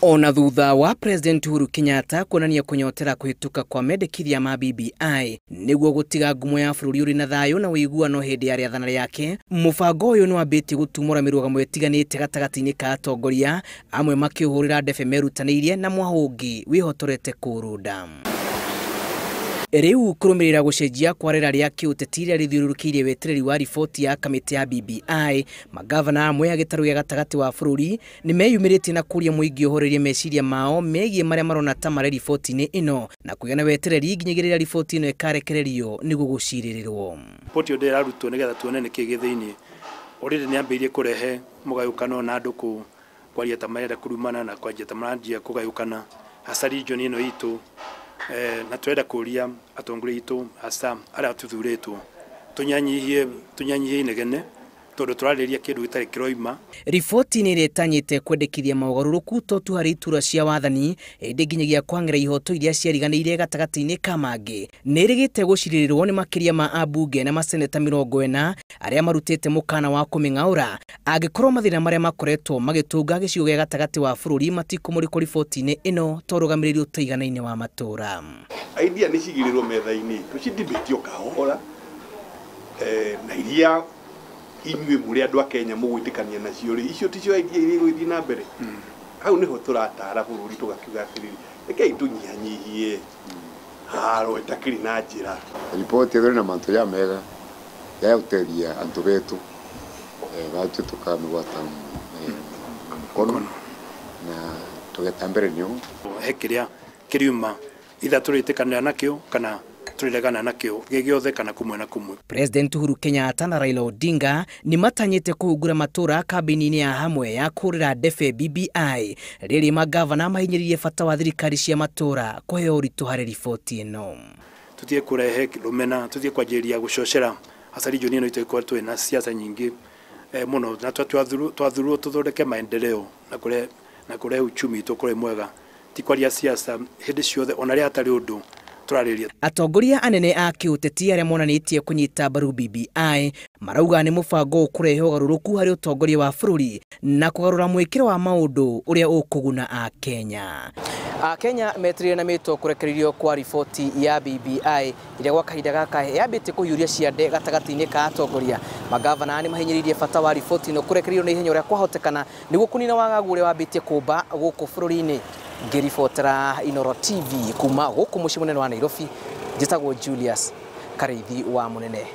Ona thutha wa President Uhuru Kenyatta kuonania kũnyotera kũhĩtũka kwa mendekithia ma BBI nĩguo gũtiga ngumo ya bũrũri ũrĩ na thayũ na ũiguano hĩndĩ ya rĩathana rĩake, mũbango ũyũ nĩwambĩtie gũtumũra mĩrũgamo ĩtiganĩte gatagatĩ-inĩ ka atongoria amwe makĩũhũrĩra ndebe merutanĩirie na mwahũ ũngĩ wĩhotorete kũũrũnda. Rĩu kũrũmĩrĩra gũcenjia kwa rĩera rĩa kĩũteti rĩrĩa rĩthiũrũrũkĩirie wetereri wa riboti ya kamĩtĩ ya BBI, magavana amwe a gĩtarũ gĩa gatagatĩ wa bũrũri nĩmeyumĩrĩtie na kũria mũingĩ ũhorerie meciria mao megiĩ marĩa marona ta marĩ riboti-inĩ ĩno na kũgĩa na wetereri nginyagia rĩrĩa riboti ĩno ĩkarekererio nĩguo gũcirĩrĩrwo. Riboti ĩyo ndĩrarutwo nĩgetha tuone nĩkĩ gĩ thĩinĩ. Already nĩambĩrĩirie kũrehe mũgayũkano na andũ kwaria ta marenda kũrumana na kwanjia ta maranjia kũgayũkana hasa region ĩno itũ. Na twenda kũria atongoria aitũ hasa arĩa tũthurĩtwo tũnyanyihie inegene tondũ tũrarĩrĩria kĩndũ gĩtarĩ kĩroima. Riboti nĩ ĩtanyĩte kwendekithia mogarũrũku to tu harĩ iturwa cia wathani ĩndĩ nginyagia kwang'ĩra ihoto iria ciariganĩire gatagatĩ-inĩ ka mangĩ. Nĩ ĩrĩgĩte gũcirĩrĩrwo nĩ makĩria ma ambunge na maseneta 40 arĩa marutĩte mũkana wa kũmĩng'aũra angĩkorwo mathĩna marĩa makoretwo magĩtũnga gĩcigo gĩa gatagatĩ wa bũrũri matikũmũrĩkwo riboti-inĩ ĩno ta ũrũgamĩrĩri ũtaiganaine wa matũũra. Idea nĩ cigĩrĩrwo metha-inĩ tũcidibĩtio kahora na iria inyuĩ mũrĩ andũ a Kenya mũgwĩtĩkania nacio rĩ, icio ticio idea iria igũthiĩ na mbere. Hau nĩho tũratara bũrũri tũgakiuga atĩrĩrĩ, rekei tũnyihanyihie haro ĩtakĩrĩ na njĩra. Riboti ĩyo na mantu ya mega ya gũteria andu betu batu tukamigwata mkono na tugeta mbere nĩo he kĩrĩa kĩriuma itha tũrĩtĩkanĩra nakĩo kana tũrĩregana nakĩo gĩgĩothe kana kumwe na kumwe. President Uhuru Kenyatta na Raila Odinga nĩ matanyĩte kũhungura matũra kambĩini-inĩ ya hamwe ya kũhũrĩra ndebe BBI rĩrĩ magavana mahinyĩrĩirie bata wa thirikari cia matũra kũheo ũritũ harĩ riboti ĩno. Tũtige kũrehe rũmena, tũtige kwanjĩrĩria gũcocera hasa region ĩno itũ ĩkorwo twĩna siasa nyingĩ mũno na twathurwo tũthondeke maendeleo na kũrehe uchumi witũ ũkorwo wĩ mwega, ti kwaria siasa hĩndĩ ciothe ona rĩrĩa hatarĩ ũndũ tũrarĩrĩria. Atongoria anene a kĩũteti arĩa monanĩtie kũnyita mbaru BBI marauga nĩ mũbango ũkũrehe ũgarũrũku harĩ ũtongoria wa bũrũri na kũgarũra mwĩkĩro wa maũndũ ũrĩa ũkũguna Akenya. Akenya metereire na mĩto kũrekererio kwa riboti ya BBI ĩrĩa gwa kahinda gaka yambĩtie kũhiũria ciande gatagatĩ-inĩ ka atongoria. Magavana nĩ mahinyĩrĩirie bata wa riboti ĩno kũrekererio na ihenya ũrĩa kwahotekana nĩguo kũnina wagagu ũrĩa wambĩtie kũmba gũkũ bũrũri-inĩ. Ngĩribotera Inooro TV kuma gũkũ mũciĩ mũnene wa Nairobi, njĩtagwo Julius Karĩithi wa Mũnene.